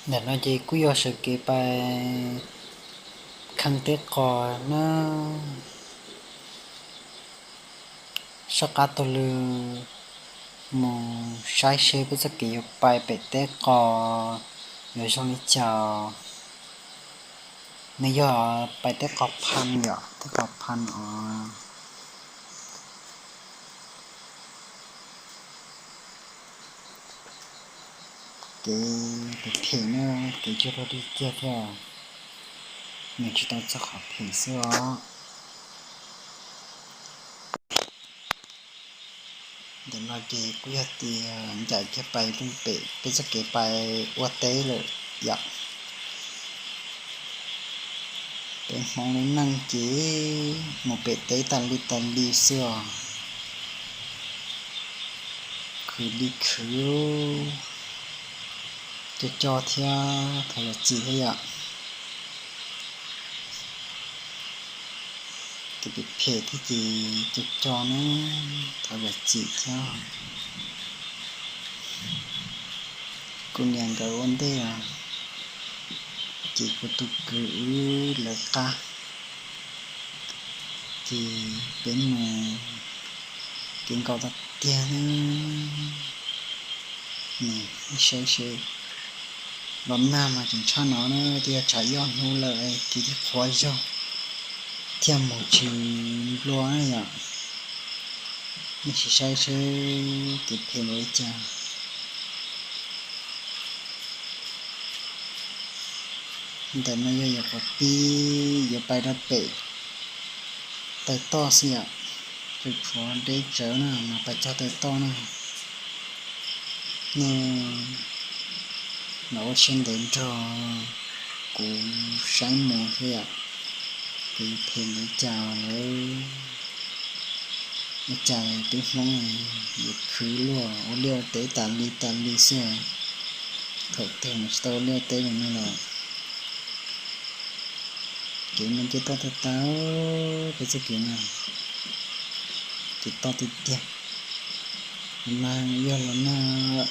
Ntawm no ces kuj yog sawv kev pais kheev teb qos na. Soj qab taug lw mus saib seb peb txoj kev yuav pais pem teb qos yuav zoo li cas. Nws yog pais teb qos phan yom, teb qos phan os. Kev phem phem na, kev cuag dog dig kiag thiab, nws tsis tau txog qhov phem xwb os. Ntawm no ces kuj yog tias ncaim kiag pais pem peb txoj kev pais ua teb lawm yom. Peb Hmoob lub neej ces mus pem teb tas li tas li xwb os. Khwv li khwv, coj coj thiab thov zam txim thiab yom. Kev phem phem thiab ces coj coj na, thov zam txim thiab. Kuv niam nkawd ua ntej os, ces kuv tus kwv wb lawv qab, ces peb mus kev nkaus tag tiag na. Saib seb los nag mas tseem tshaj no na, twb yog tshav ib ob hnub lawm kev thiaj qhuav zog thiaj mus tsis nplua na yom. Nej sim saib seb kev phem npaum li cas. Ntawm no yog yog qhov pib yuav pais rau pem taw toj xwb yom, tseem tshuav deb tsawv na mas pais txog taw toj na. Nej los ua siab ntev nrog kuv saib mus xwb yom, kev phem npaum li cas lawm. Ua cas peb Hmoob yuav khwv luaj ua liaj ua teb tas li tas li xwb, thaum twg mas tsis tau ua liaj ua teb li no lawm. Kev no ces toj tag tag, peb txoj kev no ces toj tiag tiag. Los nag yog los nag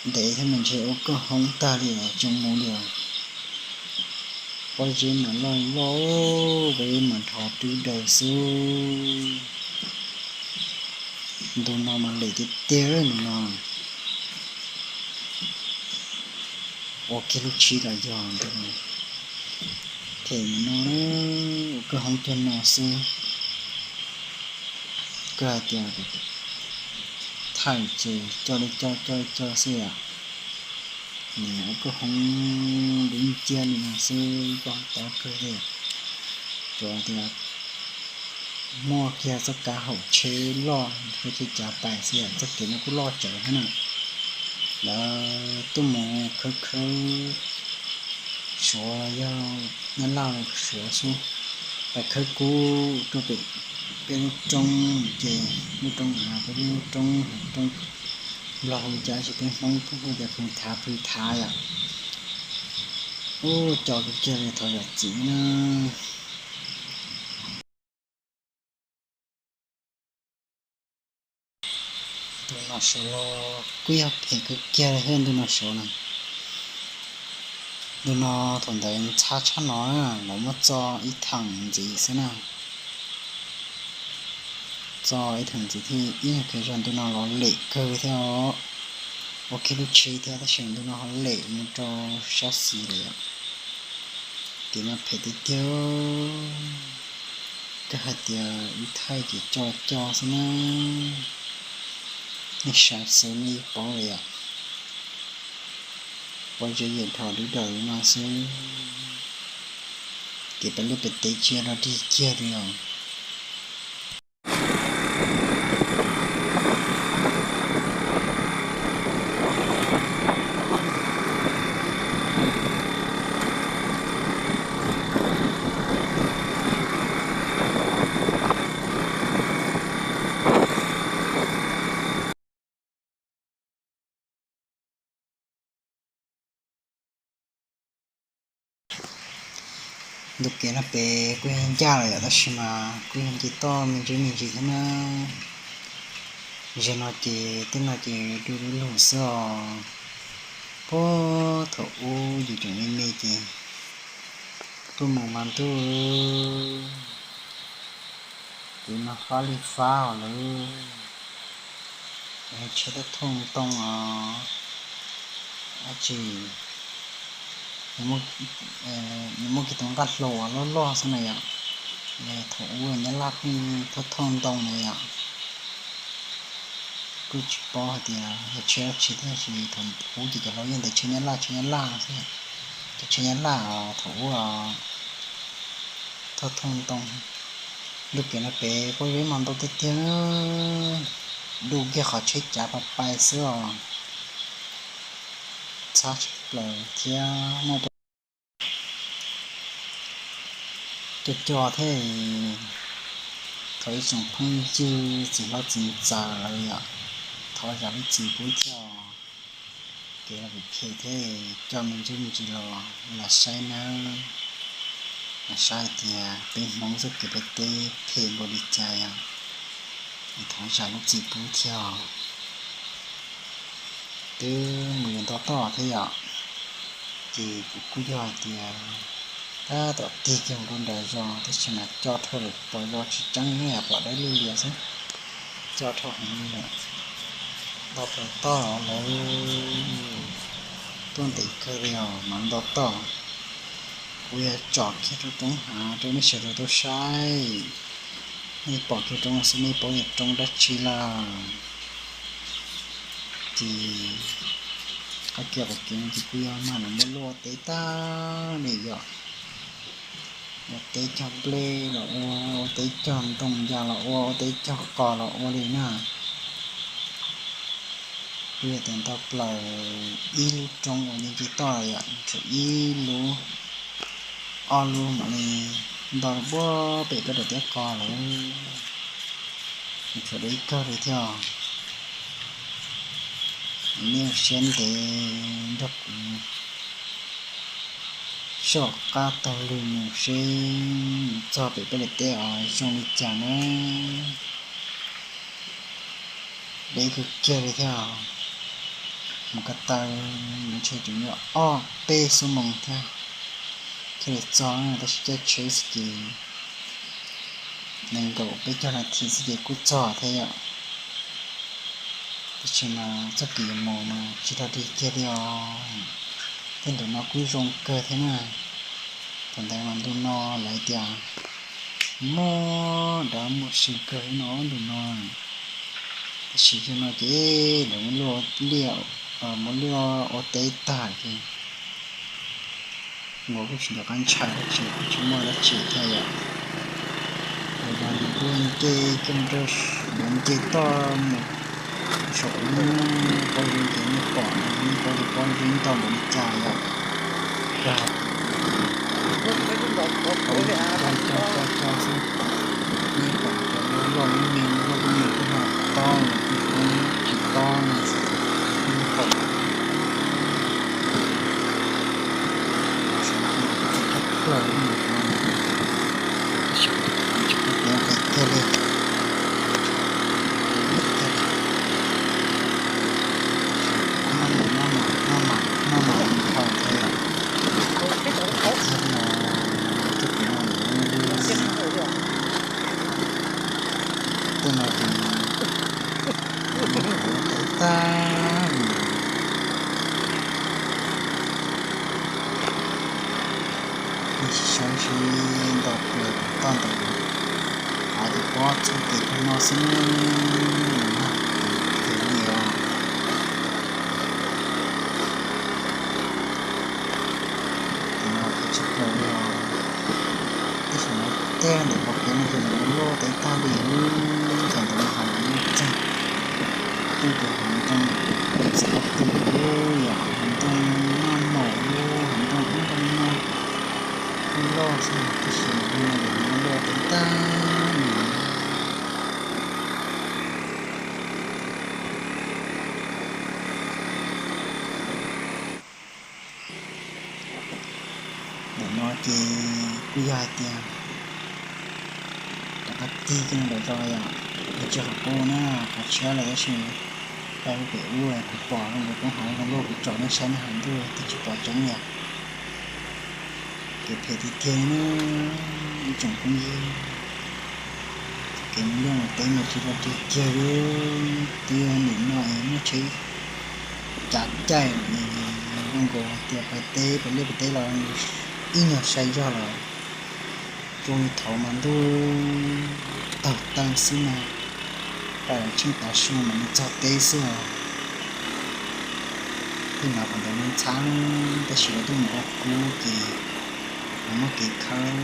ntev thiab mas ntshe ua koj hoob tag li os, tsis mus li os. Pob zeb mas loj loj, pob zeb mas nrho twb daws xwb. Ntu no mas lem tiag tiag ntu no. Ua kiag lub tshib los yog ntu no. Phem no, ua koj hoob cuag no xwb. Koj hais tias thaij ces coj li coj coj li coj xwb yom. Ua koj hoob dub nciab li no xwb koj tau kawg li. Tsuas tias muaj kiag txoj kav haum tsheb loj thiab tsheb cav pais xwb, txoj kev no kuj loj tsawv thiab na. Lawv tuaj mus khawb khawb Suav los yog Nyab Laj los Suav xwb, pais khawb kub rau pem peb lub roob ces lub roob av, peb lub roob, roob Nplog hu cas, tab sis peb Hmoob pheej hu tias Phwv Thav, Phwv Thav yom. Ub, co kawg kiag li, thov zam txim na. Ntu no sawv los kuj yog phem kawg kiag li thiab ntu no sawv na. Ntu no thaum ntawd ntxhab tshaj no na, lawv muab txo ib theem ntxiv xwb na. Txo ib theem ntxiv thiab ib nyuag kev zog ntu no los lem kawg thiab os. Ua kiag lub tsheb thiab tab sis ntu no ho lem mus rau sab xis lawm yom. Kev no phem tiag tiag. Koj hais tias wb thaij ces co co xwb na. Nej saib xwb nej yeej paub li yom. Pob zeb yeej dhos dub daws li no xwb. Kev pais liaj pais teb tsis yog dog dig kiag li os. Ntu kev no pem kuj yog ncaj lawm yom, tab sis mas kuj yog nce toj me ntsis me ntsis thiab na. Ze no ces tej no ces du lug lug xwb os. Puag thaum ub yus tseem me me ces tuaj mus mas ntuj, ces no fab li fab os lawm. Tshiab tuaj thooj ntoo os, dab tsi, nws muaj kiag tus nqaj hlau loj loj xwb na yom. Thaum ub Nyab Laj pheej thooj thooj ntoo na yom. Kuj tsis paub hais tias yog tshiab dab tsi thiab, tab sis thaum ub ces cov laus yeej tias tshiab Nyab Laj, tshiab Nyab Laj xwb, cov tshiab Nyab Laj os thaum ub os. Thooj thooj ntoo, ntu kev no pem pob zeb mas ntau tiag tiag, dub kiag qhov tsheb cav pais pais xwb os. Txhab tshaj plaws thiab muaj cov cov thiab. Thov ib tsoom phooj ywg txiv hlob txiv ntxawm lawm yom, thov zam lub txim pub thiab. Kev los phem thiab, coj me ntsuj me ntsis los lam saib nawb, lam saib tias peb Hmoob txoj kev ua teb phem npaum li cas yom. Thov zam lub txim pub thiab. Twb mus yuav nto toj thiab yom, ces kuv kuj yog hais tias tab tom tig kiag mus rau nram zos tab sis mas coj dhau lawm, pom zos tsis tseeb, pom dawb lwj lias xwb, coj dhau heev li lawm. Nto plaws toj lawm, tuaj ntev kawg li os mas nto toj. Kuv yuav tsom kiag rau roob hav rau nej sawv daws tau saib. Nej pom kiag roob xwb nej paub yog roob dab tsi lawm. Ces qhov kiag qhov kev no ces kuj yog mag los muaj luaj ua teb tag li yom. Ua teb cog nplej los ua, ua teb cog ntoo yas los ua, ua teb cog qos los ua li na. Kuj yog tias nto plaws ib lub roob uas nce toj yom, tshuav ib lub, ob lub mam li nto puag pem peb daim teb qos lawm. Tshuav deb kawg li thiab. Nej ua siab ntev nrog kuv soj qab taug lw mus seb mus txog pem peb daim teb os zoo li cas na. Deb kawg kiag li thiab. Mus ko taw ntshe tseem yuav ob peb xuab moos thiab thiaj li txog, tab sis caij tsheb xwb ces nees nkaum peb caug nas this xwb ces kuj txog thiab yom. Tab sis mas txoj kev yuav mus mas tsis tau dig kiag li os. Tej nraum no kuj zoo kawg thiab na. Thaum ntawd mas ntu no lawv tias muaj dab muaj sij kawg no ntu no. Tab sis xyoo no ces lawv muab luaj, muab luaj ua teb tag ces nkaus kuj tsis nco qab ntshai dab tsi, kuj tsis muaj dab tsi thiab yom. Lawv nce kiag mus rau, lawv nce toj mus saum lub pob zeb ces nej pom no, nej pom lub pob zeb ntau npaum li cas yom. Kawg, co co co xwb. Nej pom cov loj loj lub me, loj lub me kuj ho tob, kuj tsis tob li, nej pom. Saum no kuj txog tshaj plaws li no, tab sis kuv tsis paub tias nqis kiag li. Nqis kiag li. Maj mam, maj mam, maj mam mus thaum thiab yom. Nqis kiag li os, cov pem no, tej no ces kuv teb tag li. Nej sim saib seb nto plaws toj ntawd, hav ces pob txhub tes kawg no xwb, nag tes li os. Tes no kuv tsis plaws li os. Tab sis no tej ntawm qhov kev no ces nws loj teb tag li, thaum ntawd hav nws yeej txeeg, tej ces hav ntoo txawm qhov twg yom, hav ntoo noj maum, hav ntoo ub ntoo no, loj xwb tab sis no ces nws loj teb tag li. Ntawm no ces kuj yog hais tias rov qab tig kiag mus lawm zos yom, ntsia qhov qub na, qhov tshiab lawm tab sis Tau pem ub kuv pom zoo nkaus poob hauv zoo nkauj kuv tsom nej saib na, hauv ntuj twb tsis pom tseeb li. Kev phem tiag tiag na ib tsoom phooj ywg. Kev mus liaj mus teb mas tsis zoo tiag tiag li. Twb yog nim no es muaj tsheb cav caij es zoo nkaus hais tias pais teb, pais liaj pais teb los ib nyuag sai zog los zoo li thaud mas ntuj tawg taw xwb na, pais tsheej tav su mas nws txog teb xwb os. Tej no qhov ntawd no ntxhab, tab sis lawv tuaj mus ua kub ces lawv muab kev khawb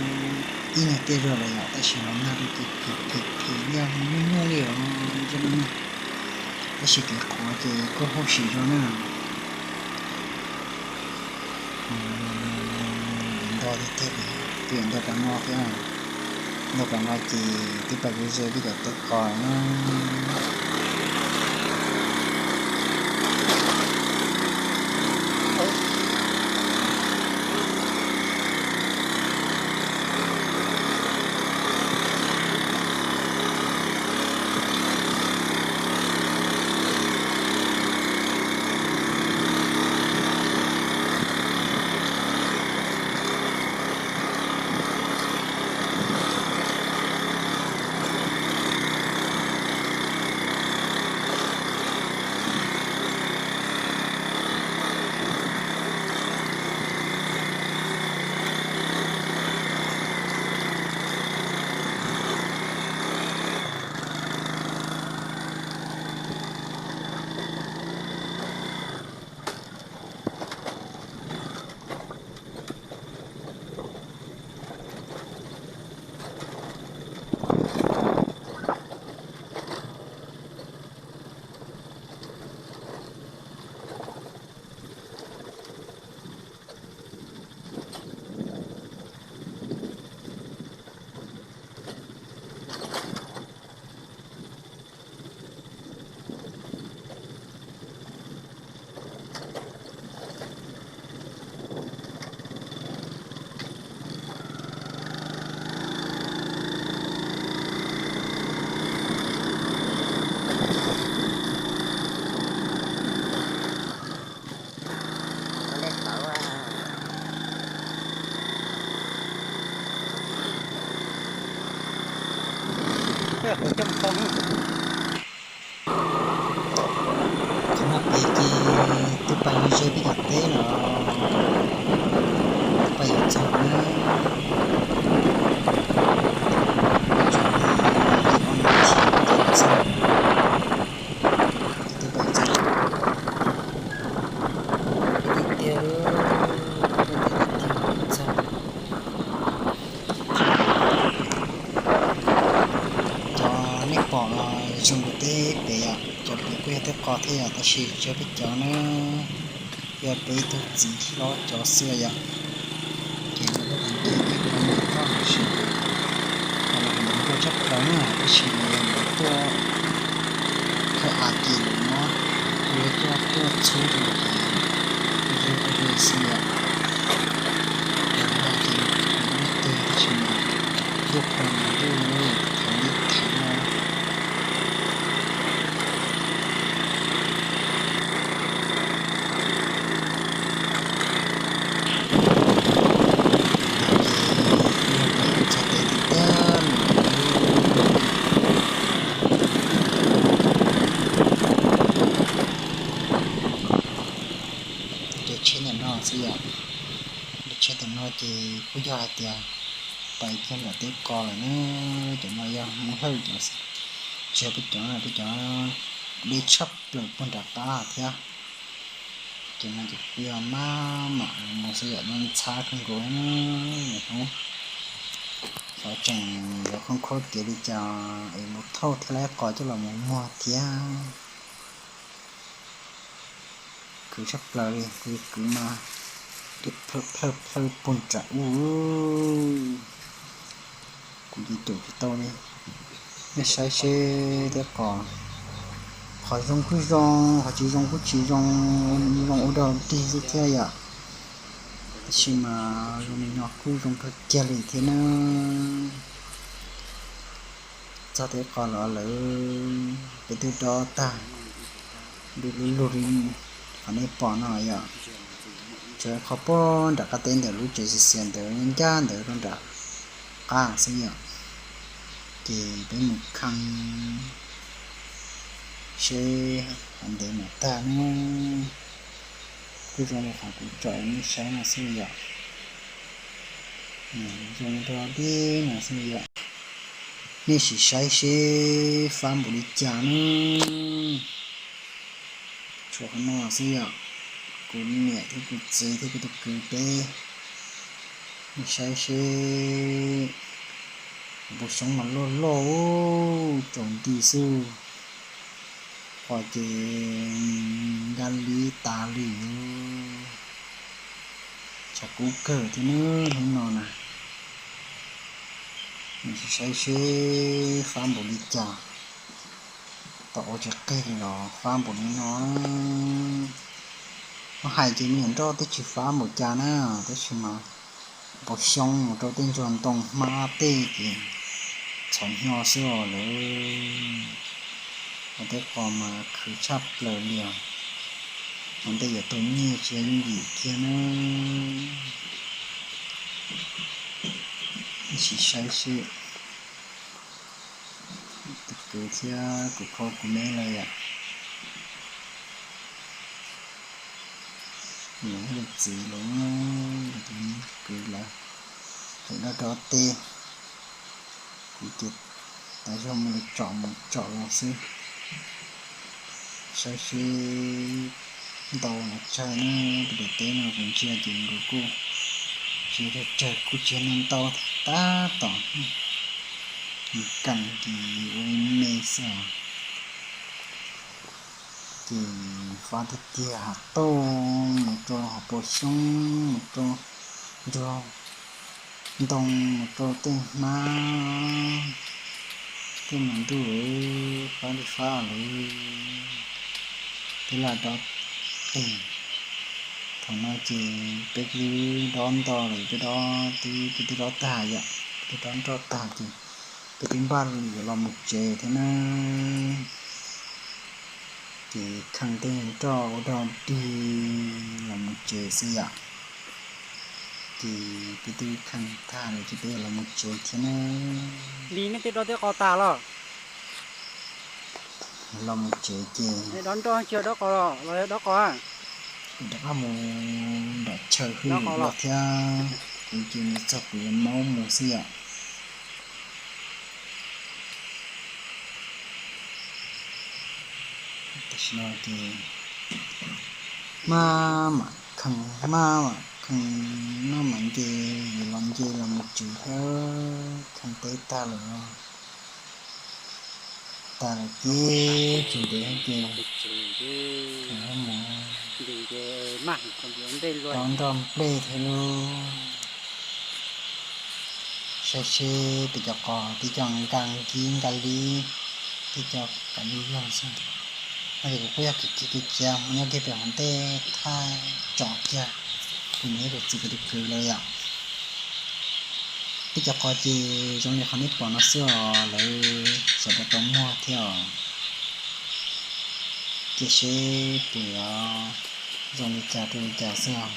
ib nyuag tiaj zog lawm yom, tab sis lawv nag rau ces phem phem phem liaj nyuaj nyuaj li os zaj no na. Tab sis kev qhuav ces kuj hauj sim zog na. Yuav ntog tiag tiag li, twb yuav ntog rau no thiab. Ntog rau no ces twb pais ze ze peb cov teb qos na. Qhov no pem ces twb pais ze peb cov teb los, twb pais yuav txog na. Tseem li ob lub thib ces txog, ces twb pais txog. Tiag tiag, tiag tiag txog. Cov nej pom los zoo nkaus teb pem yom, cov pem kuj yog teb qos thiab yom, tab sis tsis yog peb cov na, yog peb ib tug txiv hlob cov xwb yom. Ces lawv lub hauv ces kuj yog mus toj sim, los hauv nkauj tshaj plaws na, tab sis lawv tuaj thawj av ces lawv muab, lawv coj tuaj txhub rau ces zoo ua li xwb yom. Cov no ces lawv muab teg tab sis mas ntuj qhua mas ntuj, thaum li thaum no. Ces kuj yog pais txog teb tiag tiag lawm. Nres tsheb ntawm no xwb yom. Nres tsheb ntawm no ces kuj yog hais tias pais kiag nram teb qos lawm na. Cov no yog Hmoob Hawj cov xwb, tsis yog peb cov, peb cov deb tshaj plaws puag nram qab thiab. Ces no ces kuj yog maj mam mus xwb yom, ntxhab kawg nkaus na. Xyov tseem yuav khoob khuab kev li cas es mus thauj thiab lawv qos coj los mus muag thiab. Khwv tshaj plaws li, kuv kwv mas plhawj plhawj plhawj puag nram ub. Kuv ces caum tsis tau li. Nej saib seb teb qos, qhov zoo kuj zoo, qhov tsis zoo kuj tsis zoo, zoo ua dog dig xwb thiab yom. Tab sis mas zoo li no kuj zoo kawg kiag li thiab na. Txog teb qos los lawm, peb twb dob tag. Li lug li qhov nej pom no yom, tsuas qhov puag nram qab teb ntawm lub tsev xiav xiav ntawd ncaj ntawd rau nram qab xwb yom. Ces peb mus khee seb qhov ntev mam tag na. Kuj zoo li qhov kuv tsom nej saib no xwb yom. Zoo nrog dib no xwb yom. Nej sim saib seb fab npaum li cas na. Tshuav qhov no xwb yom. Kuv niam thiab kuv txiv thiab kuv tus kwv peb, nej saib seb, kuv pua xyoob mas loj loj tsaus nti xwb. Qhov ces nkag li tas li, tshav kub kawg thiab na hnub no na. Sim saib seb fab npaum li cas. Tom ua tsis qig li los fab npaum li no. Muab hais ces me nyuam nroj twb tsis fab npaum cas na, tab sis mas pua xyoob mus rau tej ntsuag ntoo hmab tej ces txhov hnyo xwb os lawm. Ua tej qos mas khwv tshaj plaws li os. Ua ntej yuav tau nyiaj tsis yooj yim kiag na. Sim saib seb, tus kwv thiab kuv phob kuv meb lawm yom. Niam thiab txiv los, tus kwv lawv pheem dab rov teb, kuv ces tas zog mus li tsom mus tsom los xwb. Saib seb ntau los tsawg na, pem daim teb no kuv ntsia ces nkawd kuj tsis tsawg, kuj tsis yog ntau tab tom nkees ces ua me xwb os. Ces fab tiag tiag, hav tauj mus rau hav pua xyoob, mus rau ntsuag ntoo, mus rau tej hmab, tej mas ntuj lawm, fab li fab lawm. Twb lam dob qig, thaum no ces peb twb dob nto lawm, peb dob twb, peb twb dob tag yom, peb twb dob nroj tag ces peb twb npaj yuav los mus tsev thiab na. Ces khee tej nroj ua dog dig los mus tsev xwb yom. Ces peb twb khee tag lawm ces peb yuav los mus tsev thiab na. Li nej twb dob tej qos tag los? Los mus tsev ces dob nroj tsis dob qos los yog dob qos? Rov qab mus nram chaw hwj lwm los thiab, kuv ces mus txog kuv yuav maub mus xwb yom. Tam sim no ces maj mam khee, maj mam khee, maj mam nce, yuav los nce los mus tsev thiab, khee teb tag lawm los tag lawm ces tsis ntev ces mus dob nroj nplej thiab lauj. Saib seb pem cov qos twb cov nka nkib nka li, twb cov kav li yog xwb. No ces kuv kuj yog kiv kiv kiv kiag mus nyob kiag pem hauv ntej thaj tsom kiag kuv niam thiab kuv txiv kuv tus kwv lawm yom. Peb cov qos ces zoo li qhov nej pom no xwb os, lawv xyov puas tau muag thiab os. Cia seb puas yuav zoo li cas rau li cas xwb os.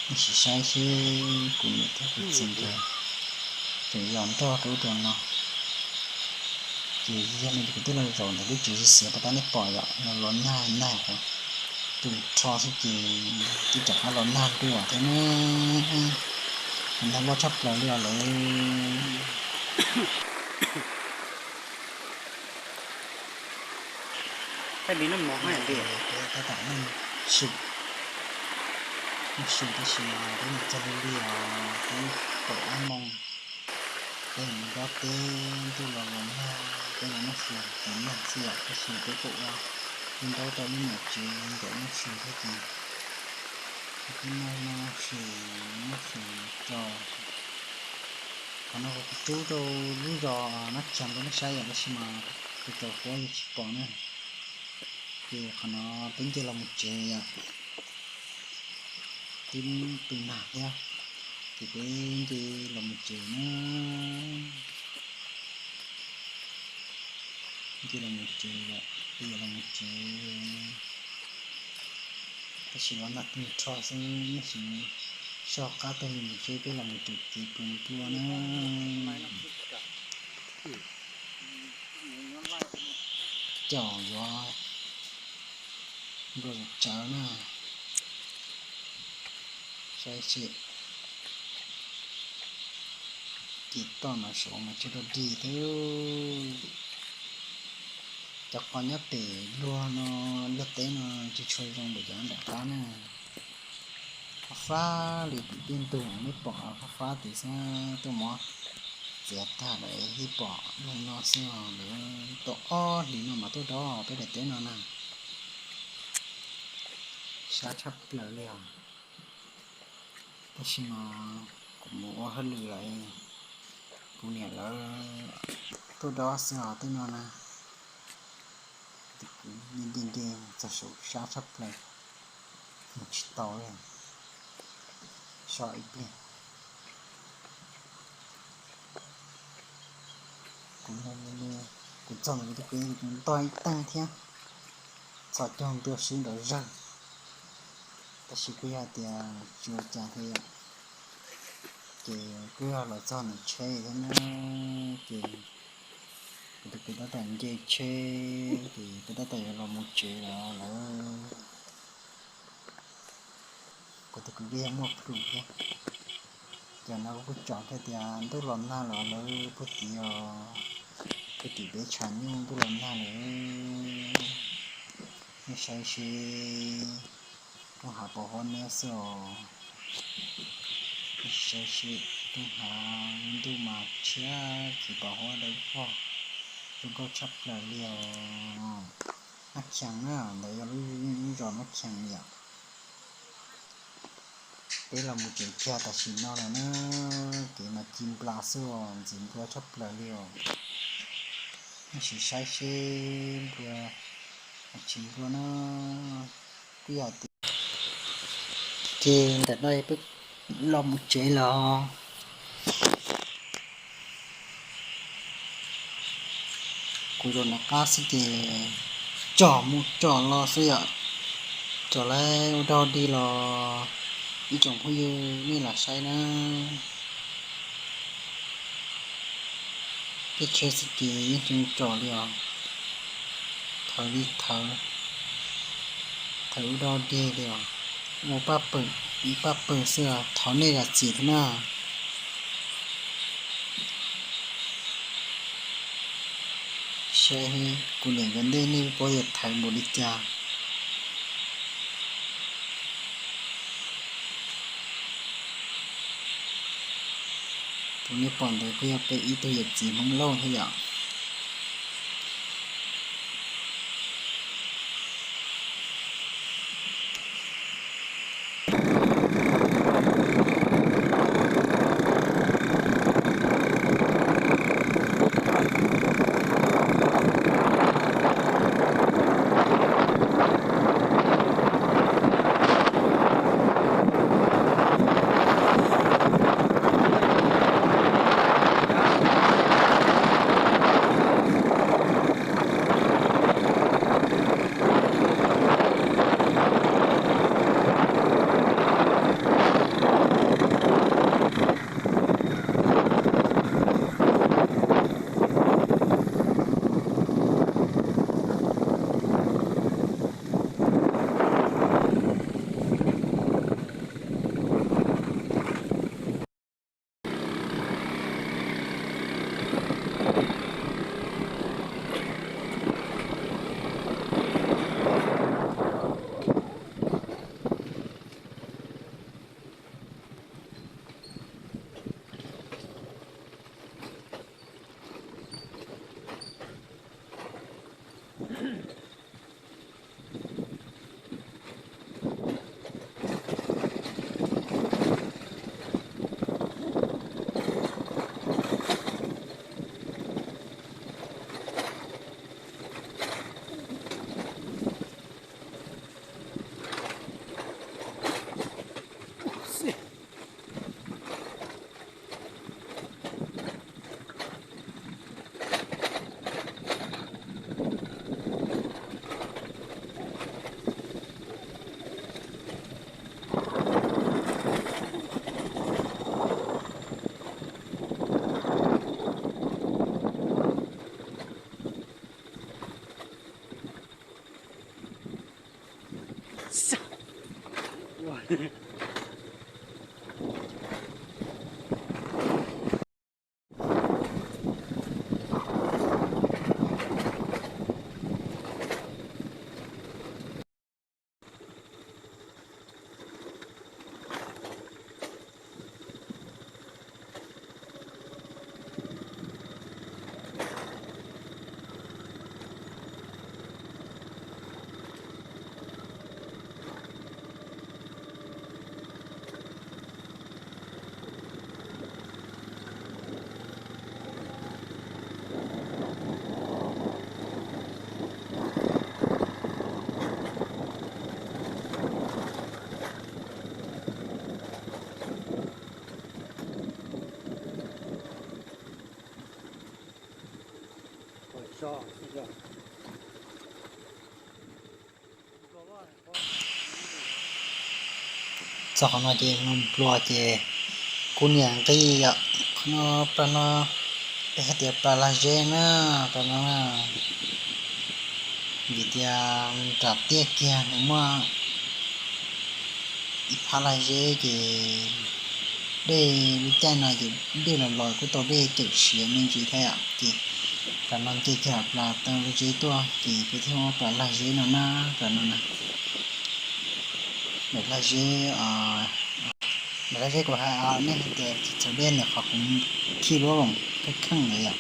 Nej sim saib seb kuv niam thiab kuv txiv nkawd tseem zov nroj rau ub rau no. Ces yog no ces kuv twb los zaum ntawm lub tsev xiav xiav puas tab nej pom yom, los los nag nag, tus rho xwb ces twb rov qab los nag dua thiab na. Los nag loj tshaj plaws li os lawm. Peb tab tom noj su, noj su tab sis mas peb mus txog lig lig os, peb kaum ob moos, peb mus dob teb ntuj los los nag, peb los noj su tiv nag xwb yom, tab sis peb kuj ua ib ntaub rau lub niam tsev ncaum noj su thiab ces peb noj noj su, noj su tso. Qhov no kuv rub rau lub zos Nab Tshas rau nej saib yom, tab sis mas tus tsaus huab yeej tsis pom na. Ces qhov no peb nce los mus tsev yom, twb tu nag thiab, ces peb nce los mus tsev na. Nce los mus tsev lawm. Peb los mus tsev, tab sis los nag tag nrho xwb, tab sis soj qab tuaj mus tsev, peb los mus tsev kev pw nplua na. Coj yuav nplua tsawv na. Saib seb, ces toj no saum mas tsis dog dig thiab. Cov qos nyob pem luag no, luag teb no tsis tshua zoo npaum cov nram qab na. Fab fab li tim tej ntug nej pom fab fab tim xwb, tuaj mov txiav tag lawm ib pom luag no xwb os. Lawv tau ob hlis no mas tuaj dob peb daim teb no na. Sab tshaj plaws li os. Tab sis mas kuv mus ua hauj lwm lawm, kuv niam lawv tuaj dob xwb os tej no na. Kuv nce nce nce txog saum sab tshaj plaws, mus tsis tau li. So ib pliag. Kuv mus mus mus, kuv txog ntawm kuv tus kwv, kuv ntog ib teeg thiab, txhos caug ntua swb nrov zawg. Tab sis kuj yog tias tsis ua cas thiab yom, ces kuj yog los txog ntawm tsheb thiab na, ces kuv tus kwv tab tom nce tsheb, ces peb tab tom yuav los mus tsev lawm lawm. Kuv tus kwv kuj yog muaj plhus thiab. Ces no kuj tsom kiag tias ntuj los nag los lawm puag tim os, puag tim peb tshav nyuj ntuj los nag lawm. Nej saib seb rooj hav pos huab neb xwb os. Nej saib seb rooj hav ntuj mas tshiab khiv pos huab dawb vog, zoo nkauj tshaj plaws li os. Nab Khees na, ntawd yog lub zos Nab Khees yom. Peb los mus tsev kiag tam sim no lawm na, kev mas ci nplas xwb os, ntxim nplua tshaj plaws li os. Nej sim saib seb nplua, tsis nplua na, kuj yog tias. Ces ntawm no peb los mus tsev lawm. Kuv zaum nram qab xwb ces tsom mus tsom los xwb yom, tsom lawm ua dog dig los ib tsoom phooj ywg nej lam saib na. Tej tsheb xwb ces yeej tsis tsom li os, thawv li thawv, thawv ua dog dig li os, ua paj pawg, paj pawg xwb os, thov nej zam txim thiab na. Saib kuv niam nkawd ntej nej puas yog thawv npaum li cas. Tus nej pom ntawd kuj yog peb ib tug yawm txiv Hmoob Lauj thiab yom. Txog qhov no ces mus nplua ces kuv niam nqis yom, qhov no plas no, peb hais tias plas lag zeb na, plas no na, vim tias nram tiaj kiag nws muaj ib phab lag zeb ces dej lub caij no ces dej los los kuj tau dej cawm siav me ntsis thiab yom, ces plas no nce kiag plas taw lag zeb tuaj ces peb thiaj muaj plas lag zeb no na, plas no na. Daim lag zeb, daim lag zeb kuv hais nej hais tias txhawv dej ntawm qhov kuv khij lub loos kheej kheej ntawd yom.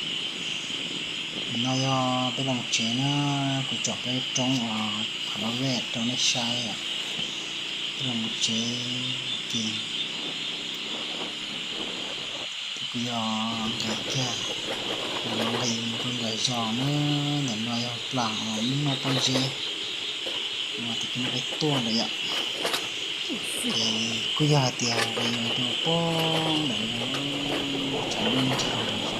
No yog peb los tsev na, kuv tsom peb roob uas phav lab vej rau nej saib yom. Peb los tsev ces kuv yog nqis kiag, nqis rau nram zos na, ntawm no yog plas uas muaj pob zeb uas tim no peb tuaj ntawd yom. Ces kuj yog hais tias nqis rau pob ntawm no, tshav ntuj ntshai nram zos.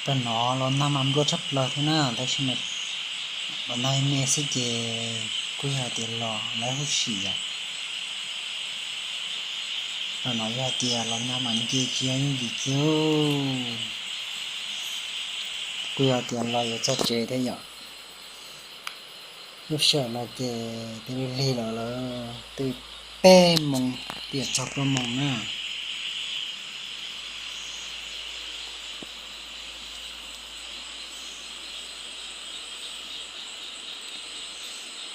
Peb no los nag mas nplua tshaj plaws thiab na, tab sis mas los nag me xwb ces kuj yog tias los lawv huv si yom. Peb no yog tias los nag mas nce tsis yog yooj yim kiag. Kuj yog tias los yuav txog tsev thiab yom. Lub sij hawm no ces twb lig lig los lawm, twb peb moos tiam txog plaub moos na.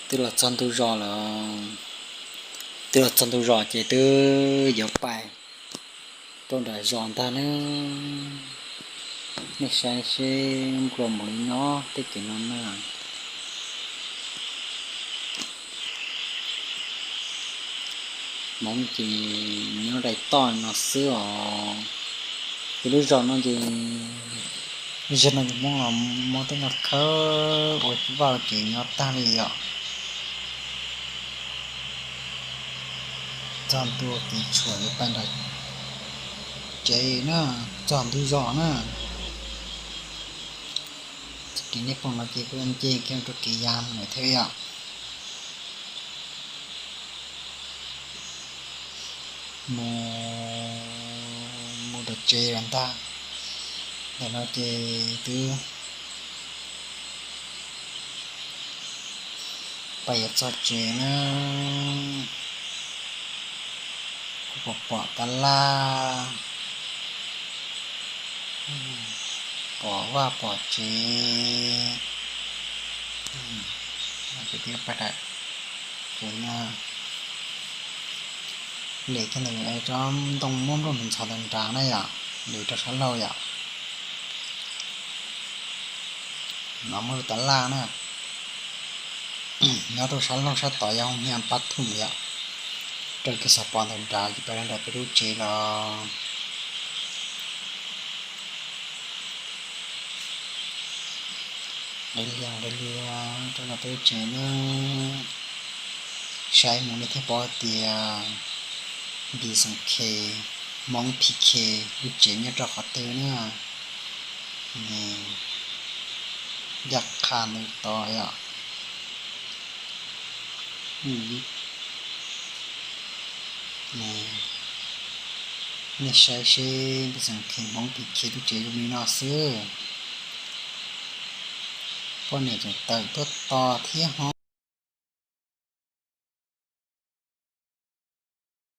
Twb los txog ntug zos lawm, twb los txog ntug zos ces twb yuav pais rau nram zos ntag na. Nej saib seb nplua npaum li no tej kev no na. Hmoob ces nyob dai toj no xwb os. Peb lub zos no ces, zos no ces Hmoob los muab tej no khawb ua vaj ua tsev nyob tag li yom. Txog ntua ces tshuav yuav pais nram tsev na, txog ntug zos na. Txoj kev nej pom no ces kuj nce kiag rau kev ya mus lawm thiab yom. Mus, mus rau tsev lawm ntag. Ntawm no ces twb pais yuav txog tsev na. Kuj pom pom tab laj, pom vaj pom tsev. Ces twb pais daim tsev no, lem kiag ntawm tsob ntoo muab nplooj ntxhov ntawd nrad na yom, lem rau sab laug yom. No muaj lub tab laj na, nyob rau sab laug sab tod yog hoo hia pab thum yom. Raws kev xov pom ntawm nrad ces peb los nram peb lub tsev los. Qe lias qe lias rau nram peb lub tsev na. Saib mus nej thiaj paub tias Npis Xoom Khe, Hmoob Phi Khe lub tsev nyob rau qhov twg na. Ncaj qha ntawm tod yom. Nej saib seb Npis Xoom Khe, Hmoob Phi Khe lub tsev zoo li no xwb. Poj niam tseem tawm tuaj tos thiab ho.